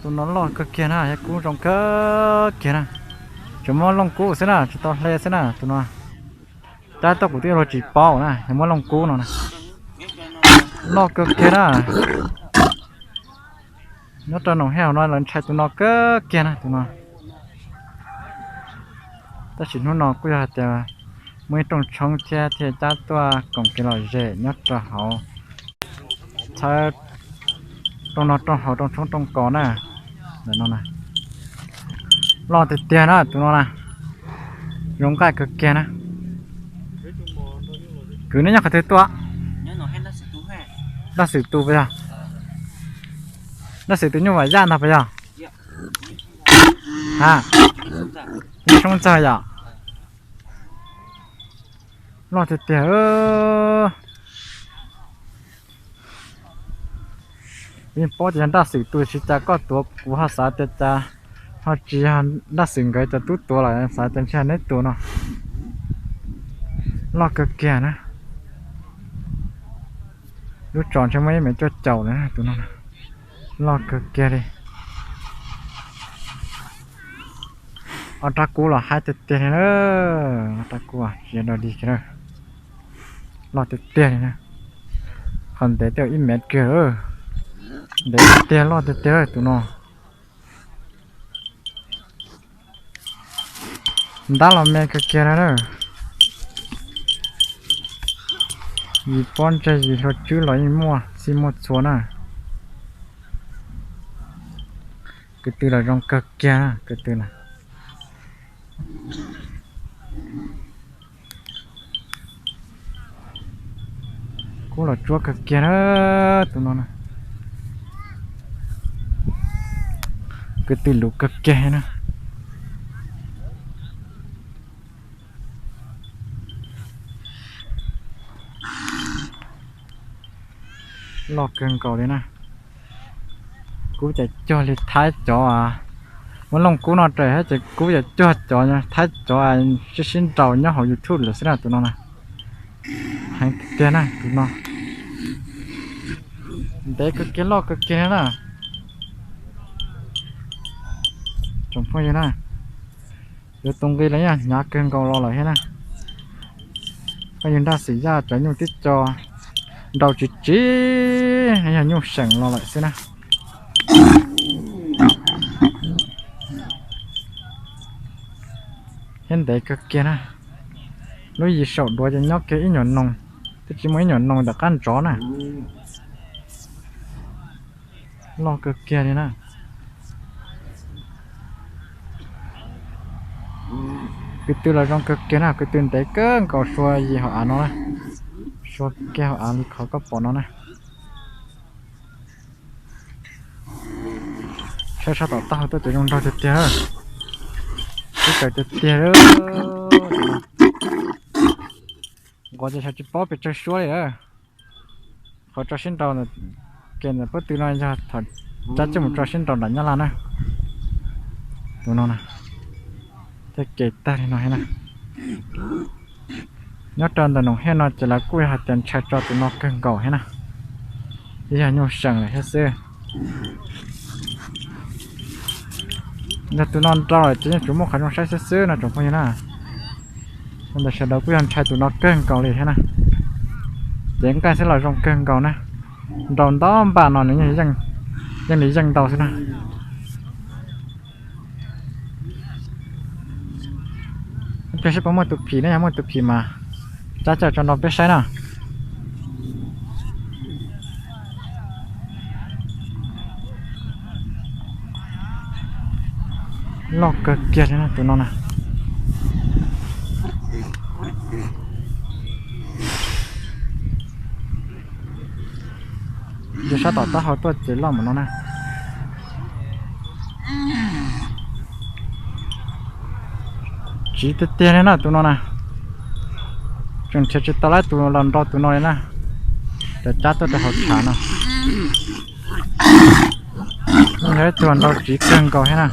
Tus no loj kawg kiag na, yog kub zoo kawg kiag na. Tsuas muab looj kub xwb na, tsis tau hle xwb na tus no. Tab tom kuv twb luag tsis paub na, yog muab looj kub no na. Loj kawg kiag na. Nyob rau Noom Hej hauv no lawv ntshai tus no kawg kiag na tus no. Tab sis hnub no kuj yog hais tias muaj ib rooj tshoob thiab thiaj cab tuaj koom kev lom zem nyob rau hauv txhawb rooj noj rooj haus rooj tshoob rooj kos na. Ntawm no na, loj tiag tiag na tus no na, zoo nqaij kawg kiag na. Kwv, neb nyob qhov twg tuaj? Dab Xwm tus puas yog? Dab Xwm tus nyuj Vam Yaj ntag puas yog? Ha, nyuj Soob Ntxawg yom. Loj tiag tiag. Yeej paub tias yog Dab Xwm tus, tsis cas koj tuav kuv ho xav tias cas ho tsis yog Dab Xwm nkawd cov tub tuav lawm, xav tias ntshe yog neb tus no. Loj kawg kiag na. Lub tsos ntshe muaj ib mev cuaj caum lawm tus no. Loj kawg kiag li. Ob rab kub los haib tiag tiag li na. Ob rab kub tsis yog dog dig kiag na. Loj tiag tiag li na. Qhov ntev twb ib mev kiag. Ntev tiag, loj tiag tiag tus no. Ntab los me kawg kiag na. Yim pob ntseg yim hlua tswb los yeej muaj txhij muaj txhua na. Kwv tw los zoo kawg kiag na, kwv tw na. Kub los tsuab kawg kiag na tus no na. Kwv tw luv kawg kiag na. Loj kawg nkaus li na. Kub ces cuag li Thaib cov, muab looj kub no raws thiab ces kub ces cuag cov Thaib cov sib sib nraus nyob hauv YouTube lawm xwb na tus no na. Heev tiag tiag na tus no. Ntev kawg kiag, loj kawg kiag na. Tsoom phooj ywg na, yuav tus nqi los yeej hnyav kawg nkaus los lawm thiab na. Phooj ywg Dab Xwm Yaj cov nyuj tib co nraus tsis tsis, yog nyuj seem los lawm xwb na. Thiab ntev kawg kiag na. Lub yim saum duav ces nyob kiag ib nyuam noog, twb tsis muaj ib nyuam noog tom qab ntsov na. Loj kawg kiag li na. Kwv tw los zoo kawg kiag na, kwv tw ntev kawg nkaus sua yim hauv av no na. Sua kiag hauv av li qhov koj pom no na. Saib sab tom taub hau tuaj ces zoo nraug tiag tiag. Sib tawm tiag tiag. Nqos ces xyov tsis paub pes tsawg suab li lawm. Qhov tso sib nraus ntawm, kev ntawm pob tw no yog thaum cab coj mus tso sib nraus nram Nyab Laj na. Tus no na, tej kev tag li no thiab na. Nyob rau ntawm Noom Hej no ces lawv kuj yog hais tias ntshai tso tus no kawg nkaus thiab na. Twb yog nyuj seem lawm thiab xwb. Yog tus no nrau lawm ces yeej tsuas muaj qhov zoo saib xwb xwb no tsoom phooj ywg na. Ua ntawm sawv daws kuj yog ntshai tus no kawg nkaus li thiab na. Cev nqaij xwb los zoo kawg nkaus na. Nrau ntau npaum no nws yeej li yeej ntau xwb na. Ib pliag seb puas muaj tus phim ne, yog muaj tus phim mas cab coj tso nrau peb saib na. Loj kawg kiag li na tus no na. Yog sab tom taub hau tuaj ces loj npaum no na. Tsiv tiag tiag li na tus no na. Tseem nrhiav tsis tau lawm tus los nrau tus no li na. Cov cab tuaj rau hauv tshav no. Yog ib tug nrau tsiv kawg nkaus thiab na.